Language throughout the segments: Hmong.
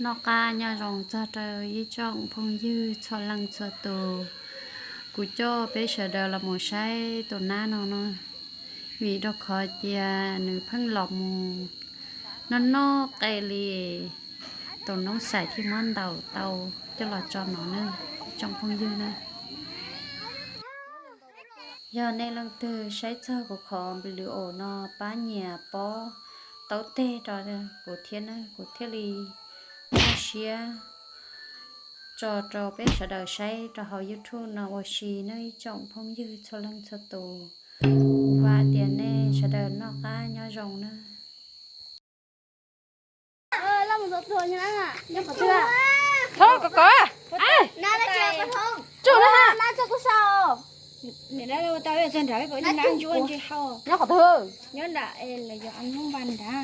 Noj qab nyob zoo txog rau ib tsoom phooj ywg txhua leej txhua tus. Kuv coj peb sawv daws los mus saib tus nab no no, vim rau qhov tias nws pheej los mus noj noj qe li, tus noob xais thiaj muab ntaus tau coj los tso no na, ib tsoom phooj ywg na. Yog nej leej twg saib txog kuv qhov npis lws os no pab nyiam pob taub teg rau kuv thiab na, kuv thiaj li muaj siab tso rau peb sawv daws saib rau hauv YouTube no ua si nawb ib tsoom phooj ywg txhua leej txhua tus. Vam tias nej sawv daws noj qab nyob zoo nawb. Txhob kov kov. Tsum na ha. Nyob qhov twg?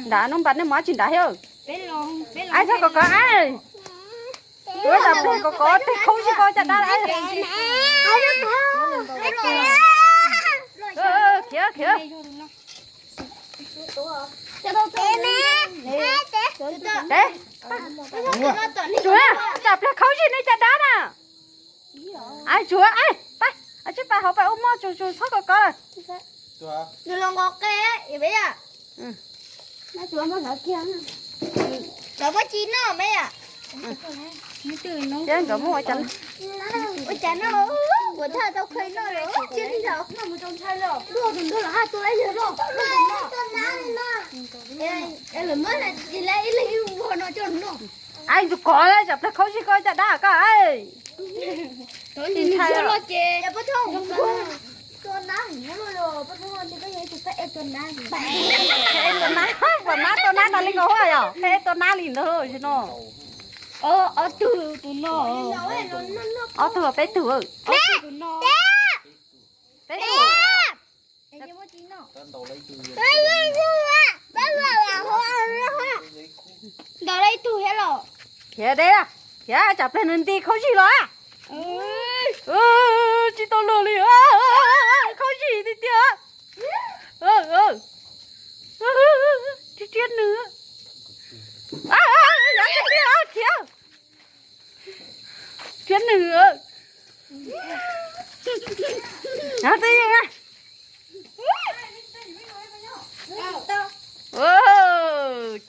Nram nub npas nej mus tsis nrad thiab. Ai txhob kov kov ai. Ua tas plig kov kov tej khaub zig ko caj dab. Khiav khiav. Tsum na, tsam pliag khaub zig nej caj dab na. Ai tsum, ai, pab, tsib pab hauv pab ua moj tsum tsum txhob kov kov lawm. Nws los nqos qe, Thiab nkawd muab ua cas, ua cas no, kuv thaj tau khaws no lawm. Lawm muab ib leeg ib vuag no coj no. Ai, tus kov tsam pliag khaub zig koj caj dab koj. Ntshai los ces peb tua nab, peb tua nab, peb tua nab no li nkaus huaj yom, peb tua nab li ntawd no. Ob tug tus no, ob tug peb tug, peb tug. Ntaus ib tug thiab los. Khiav deb, khiav tsam pliag nws nti khaub zig los. Tsis tau luag li, khaub zig tiag tiag. Tsis riab nws, khiav, riab nws. Twb yeej,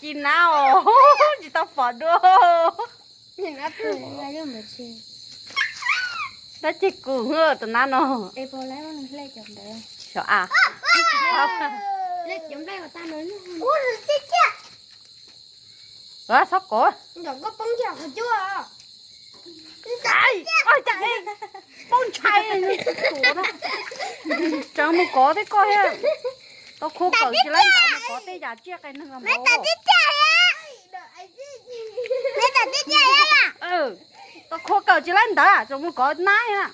ci nab os, tsis tau pom dua. Dab tsi kus tus nab no. Xyov a. Txhob kov. Poob ntshai, tseem mus kov thiab koj thiab. Tau khua kawm tsis laib ntawd mus kov tej yam tsiaj qe neeg los. Tau khua kawm tsis laib ntawd tseem mus kov nab na.